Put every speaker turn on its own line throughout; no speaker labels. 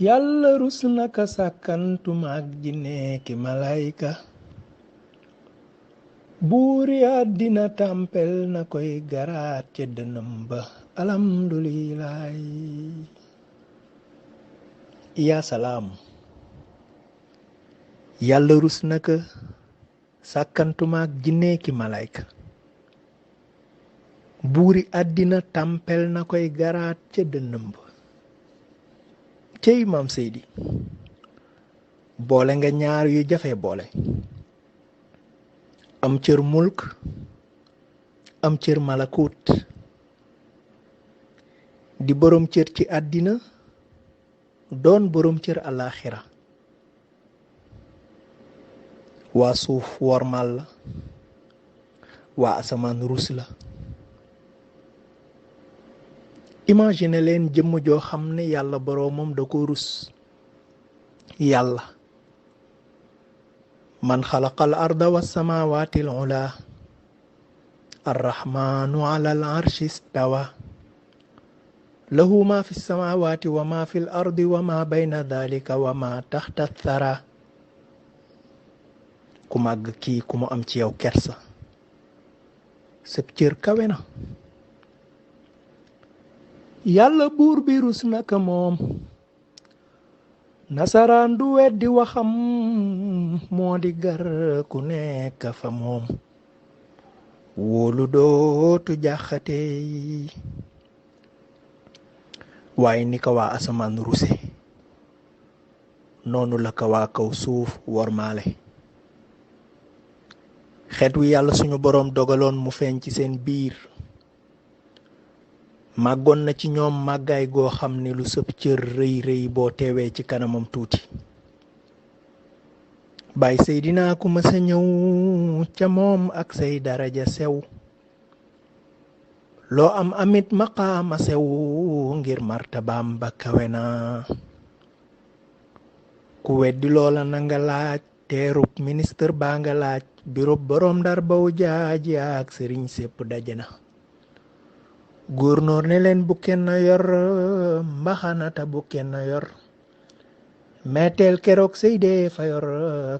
yàlla rus naka sàkkantuma ak jinne ki malayka buuri àddina tàmpel na koy garaat ca dënam ba alhamdulilaay yaa salaam yàlla rus naka sàkkantuma ak jinne ki malayka buuri àddina tàmpel na koy garaat ca dënam ba cey maam Seydi boole nga ñaar yu jafe boole am cër mulk am cër malakut di borom cër ci àddina doon borom cër alaxira waa suuf wormal la waa asamaan rus la imagine leen jëmm joo xam ne yàlla boroomam da ko rus yàlla man xalaqal arda wassamawati al ula arrahmanu ala al arshi stawa lahu ma fi samawati wa ma fi l ardi wa ma bayna dalika wa ma taxta thara ku màgg kii ku mu am ci yow kersa sëb cër kawe na yàlla buur bi rus naka moom nasaraan du weddi waxam moo di gar ku nekk fa moom wóolu dootu jaxate waaye ni ko waa asamaan ruse noonu la ko waa kaw suuf wormaale xeet wi yàlla suñu boroom dogaloon mu feeñ ci seen biir màggoon na ci ñoom màggaay goo xam ne lu sëb cër rëy rëy boo teewee ci kanamam tuuti Baay Seydina ku mësa ñëw ca moom ak say daraja sew loo am amit maqaama sew ngir martabaam ba kawe na ku weddi loola na nga laaj teerub ministre baa nga laaj birub boroom Ndar baw jaaj ak sëriñ sépp daje na góornóor ne leen bu kenn yor mbaxanata bu kenn yor metteel keroog Seyde fa yor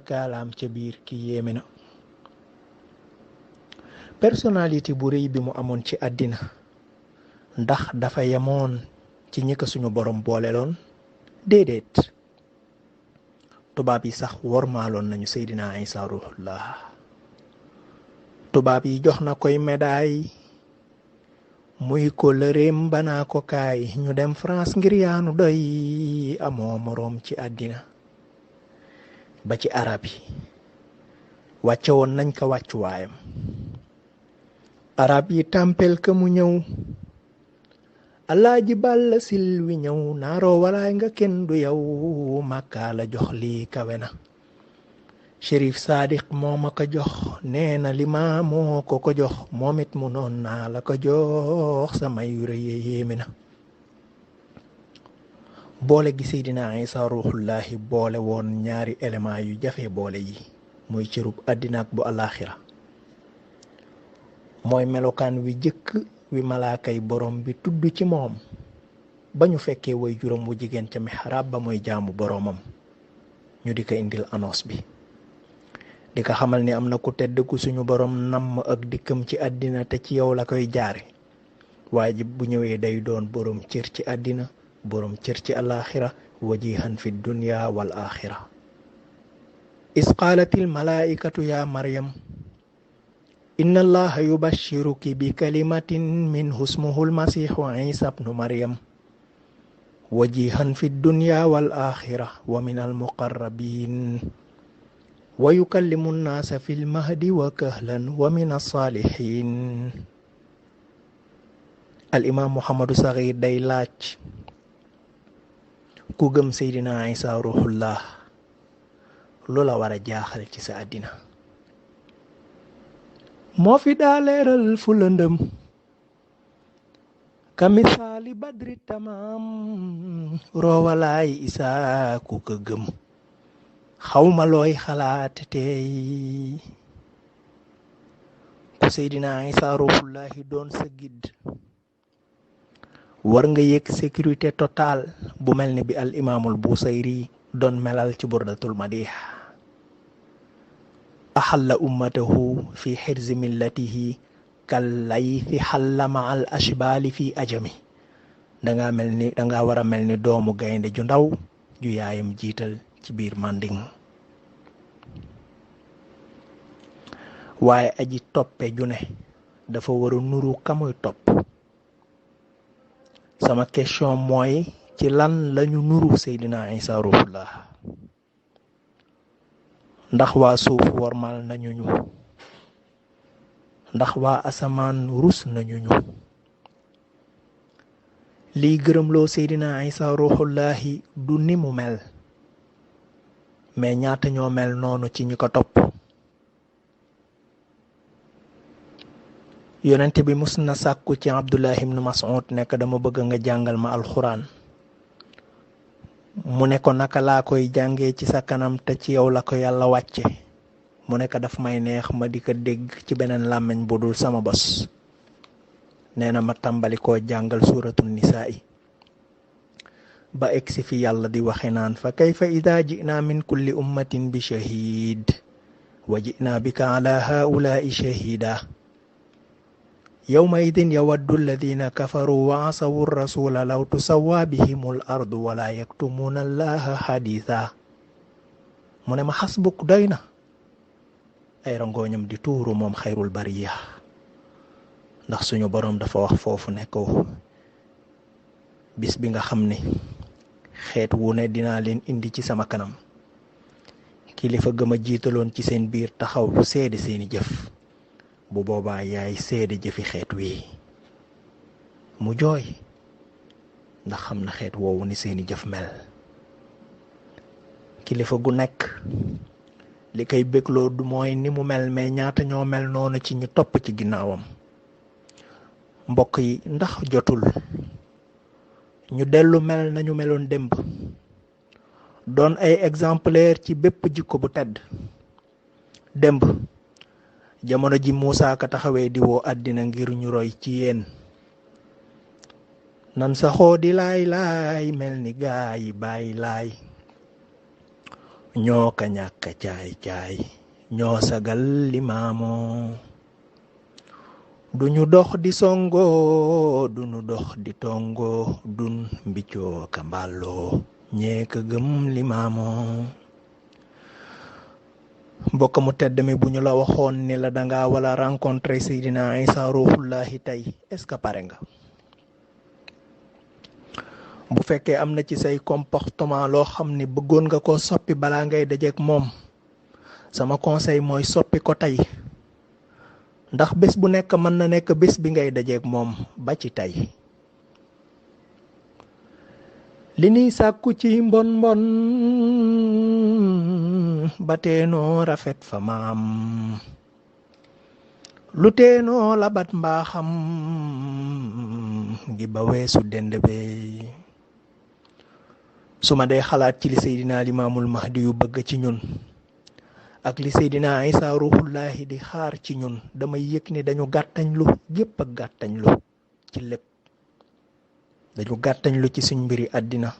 kaalaam ca biir ki yéeme na personnalité bu rëy bi mu amoon ci àddina ndax dafa yemoon ci ñi ko suñu borom booleloon déedéet tubaab yi sax wormaaloon nañu Seydina Isa ruhullah tubaab yi jox na koy médaille muy ko lëreem banaa ko kaay ñu dem France ngir yaanu doy amoo moroom ci àddina ba ci arab yi wàcce woon nañ ko wàccuwaayam arab yi tàmpel ka mu ñëw alaaji Balla Sil wi ñëw naaroo walaay nga kenn du yow màkkaa la jox lii kawe na Chérif Sadiq moo ma ko jox nee na li ma moo ko jox moom it mu noon naa la ko jox sama yu rëy yéeme na boole gi Seydina Isa ruuxullaahi boole woon ñaari élément yu jafe boole yi muy cërub àddina ak bu alaxira mooy melokaan wi jëkk wi malaakay borom bi tudd ci moom ba ñu fekkee way juróom wu jigéen ca mihrab ba mooy jaamu boromam ñu di ko indil annonce bi di ko xamal ni am na ku tedd ku suñu borom namm ak dikkam ci àddina te ci yow la koy jaare waaye ji bu ñëwee day doon borom cër ci àddina borom cër ci alaxira wajihan fi dunya wal axira is qaalatil malaikatu ya maryam inna allaha yubashiruki bi kalimatin minhu ismuhu almasihu isa ibnu maryam wajihan fi dunya wal axira wa min almuqarrabin wa yukallimu nnaasa fil mahdi wa kahlan wa min as-saalihiin al imaam Muhammadu Saxiir day laaj ku gëm Seydina Isa ruuxullah lu la war a jaaxal ci sa àddina moo fi daa leeral fu lëndëm ka misaali badri tamaam roowalaay Isa ku ko gëm xawma looy xalaat tey ku Seydina Isa ruuxullahi doon sa gidd war nga yëg sécurité totale bu mel ni bi al imaamul Busayri doon melal ci burdatul madih. axalla ummatahu fi xirzi millatihi kal laythi xalla ma al ashbaali fi ajami. danga war a mel ni doomu gaynde ju ndaw ju yaayam jiital ci biir manding. waaye aji toppe ju ne dafa war a nuru kamuy topp. sama question mooy ci lan lañu nuru Seydina Isa ruhullah? ndax waa suuf wormal nañu ñu? ndax waa asamaan rus nañu ñu? liy gërëmloo Seydina Isa ruhullahi du ni mu mel, mais ñaata ñoo mel noonu ci ñi ko topp. yonent bi mus na sàkku ci Abdullah ibn Mas'ud nekk dama bëgg nga jàngal ma alxuraan. mu ne ko naka laa koy jàngee ci sa kanam te ci yow la ko yàlla wàcce? mu ne ko daf may neex ma di ko dégg ci beneen làmmiñ bu dul sama bos. nee na ma tàmbali koo jàngal suuratu nisaa'i ba egsi fi yàlla di waxe naan fa kayfa idaa ji'naa min kulli ummatin bi shahid wa ji'naa bika ala haa'ulaa'i shahida yawmaidin yawaddu alladina kafaru wa asawu rasula law tusawwa bihimul ardu wala yaktumuna allaha haditha. mu ne ma xasbuk doy na. ay rangooñam di tuuru moom xayrul bariya, ndax suñu boroom dafa wax foofu ne ko bis bi nga xam ne xeet wu ne dinaa leen indi ci sama kanam, kilifa gëma jiitaloon ci seen biir taxaw seede seeni jëf, bu boobaa yaay seede jëfi xeet wi. mu jooy ndax xam na xeet woowu ni seeni jëf mel. kilifa gu nekk li koy bégloo du mooy ni mu mel, mais ñaata ñoo mel noonu ci ñu topp ci ginnaawam. mbokk yi, ndax jotul ñu dellu mel nañu meloon démb, doon ay exemplaire ci bépp jikko bu tedd. démb jamono ji Muusaa ka taxawee di woo àddina ngir ñu roy ci yéen. nan saxoo di laay laay mel ni gaa yi bàyyi laay, ñoo ka ñàkk caay caay ñoo sagal limaamoo. duñu dox di songo duñu dox di tongo dun mbiccoo ka mbàlloo ñee ka gëm limaamoo. mbokk mu tedd mi, bu ñu la waxoon ni la danga wala rencontrer Seydina Isa ruhullahi tey, est-ce que pare nga? bu fekkee am na ci say comportement loo xam ni bëggoon nga ko soppi balaa ngay dajeek moom, sama conseil mooy soppi ko tey. ndax bés bu nekk mën na nekk bés bi ngay dajeek moom ba ci tey. li niy sàkku ci mbon mbon ba teenoo rafet fa maam, lu teenoo labat mbaaxam ngi ba weesu dend bey. su ma dee xalaat ci li Seydina Limaamul Mahdi yu bëgg ci ñun ak li Seydina Isa ruhullahi di xaar ci ñun, damay yëg ni dañu gàttañlu, yépp ak gàttañlu ci lépp. dañu gàttañlu ci suñ mbiri àddina,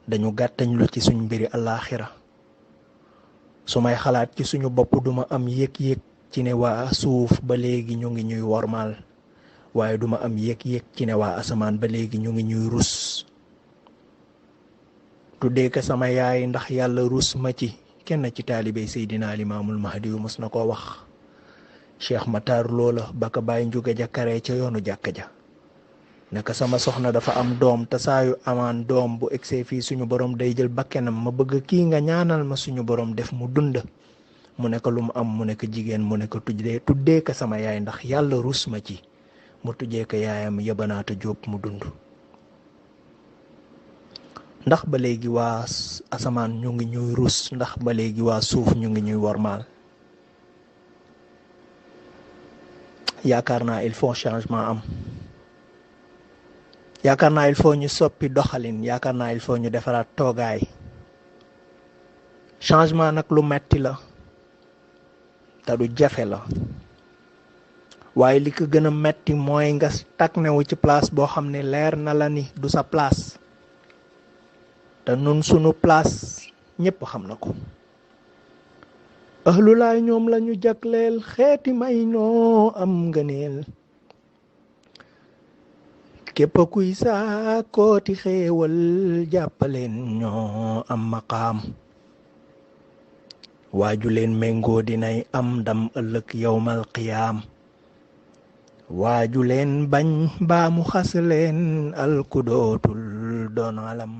dañu gàttañlu ci suñ mbiri alaaxira. su may xalaat ci suñu bopp duma am yëg-yëg ci ne waa suuf ba léegi ñu ngi ñuy wormaal, waaye duma am yëg-yëg ci ne waa asamaan ba léegi ñu ngi ñuy rus. tuddee ko sama yaay ndax yàlla rus ma ci. kenn ci taalibey Seydina Limaamul Mahdi yu mos na koo wax. Cheikh Matar loola ba ko bàyyi njuga ja karee ca yoonu jàkka ja, naka sama soxna dafa am doom, te saa yu amaan doom bu egsee fii suñu borom day jël bakkenam, ma bëgg kii nga ñaanal ma suñu borom def mu dund. mu ne ko lu mu am, mu ne ko jigéen, mu ne ko tuddee ko sama yaay ndax yàlla rus ma ci. mu tuddee ko yaayam Yabanaata Jóob mu dund. ndax ba léegi waa asamaan ñu ngi ñuy rus? ndax ba léegi waa suuf ñu ngi ñuy wormaal? yaakaar naa il faut changement am. yaakaar naa il faut ñu soppi doxalin. yaakaar naa il faut ñu defaraat toogaay. changement nag lu metti la te du jafe la, waaye li ko gën a metti mooy nga stagné wu ci place boo xam ne leer na la ni du sa place te nun sunu place ñépp xam na ko. ahlulaay ñoom lañu jagleel xeeti may noo am ngëneel képp kuy saakooti xéewal jàppaleen ñoo am maqaam waaju leen méngoo dinay am ndam ëllëg yawmal qiyaam waaju leen bañ mbaa mu xas leen alku dootul doon alam